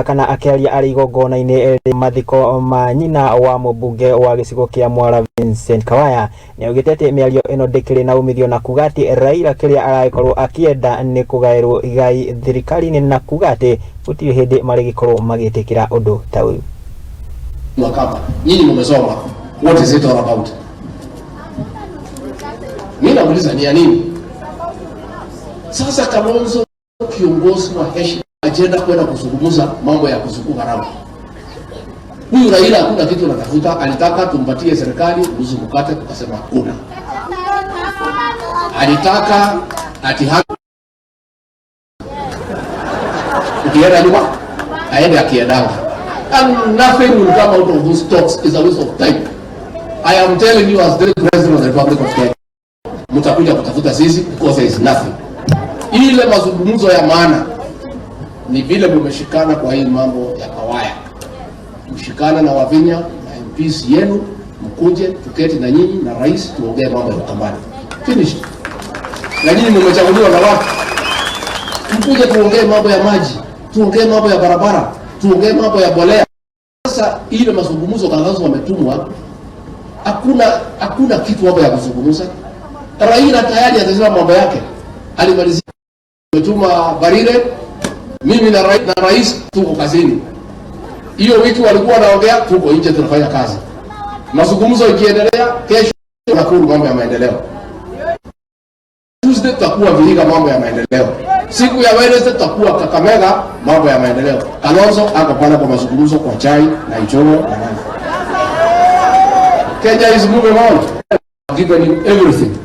Kana akĩaria arĩ igongona-inĩ rĩa mathiko ma nyina wa mũmbunge wa gĩcigo kĩa Mwala Vincent Kawaya, nĩaugĩte atĩ mĩario ĩno ndĩkĩrĩ na umithio na kuga atĩ Raila kĩrĩa aragĩkorwo akĩenda nĩ kũgaĩrwo igai thirikari-inĩ na kuga atĩ gũtirĩ hĩndĩ marĩgĩkorwo magĩtĩkĩra ũndũ ta ũyũ. Wakamba, nyinyi mmesoma, what is it all about? Mimi nauliza ni ya nini? Sasa Kalonzo, kiongozi wa heshima, agenda kwenda kuzungumza mambo ya kuzunguka round. Huyu Raila hakuna kitu anatafuta, alitaka tumpatie serikali nusu mkate, tukasema hakuna. Alitaka ati ukienda nyuma aende akiendanga, and nothing will come out of those talks. Is a waste of time. I am telling you as the President of the Republic of Kenya, mtakuja kutafuta sisi because there is nothing. Ile mazungumzo ya maana ni vile mumeshikana kwa hii mambo ya Kawaya, mshikana na Wavinya na MPs yenu, mkuje tuketi na nyinyi na rais tuongee mambo ya Ukambani. Finish. Na nyinyi mumechaguliwa na watu, mkuje tuongee mambo ya maji, tuongee mambo ya barabara, tuongee mambo ya bolea. Sasa ile mazungumzo Kalonzo wametumwa, hakuna kitu hapo ya kuzungumza. Raila tayari atasema mambo yake, alimalizia. Ametuma Barire, mimi na rais tuko kazini. Hiyo wiki walikuwa wanaongea, tuko nje tunafanya kazi. Mazungumzo ikiendelea, kesho Nakuru mambo ya maendeleo, Tuesday tutakuwa Vihiga mambo ya maendeleo, siku ya Wednesday tutakuwa Kakamega mambo ya maendeleo. Kalonzo ako pale kwa mazungumzo, kwa chai na Ichung'wah na nani. Kenya is moving on. I've given you everything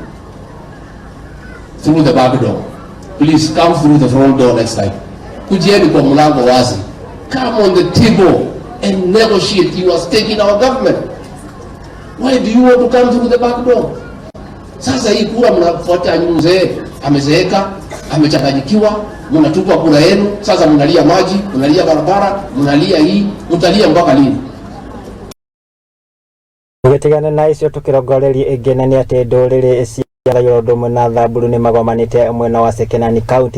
through the back door. Please come through the front door next time. Kujieni kwa mlango wazi. Come on the table and negotiate your stake in our government. Why do you want to come through the back door? Sasa hii kura mnafuata mzee amezeeka, amechanganyikiwa, mnatupa kura yenu. Sasa mnalia maji, mnalia barabara, mnalia hii, mtalia mpaka lini? Tũgĩtigana na icio tũkĩrongoreria ĩngĩ na nĩ atĩ ndũrĩrĩ cia Thayo ũndũ ũmwe na Thamburu nĩ magomanĩte mwena wa Sekenani kaunti.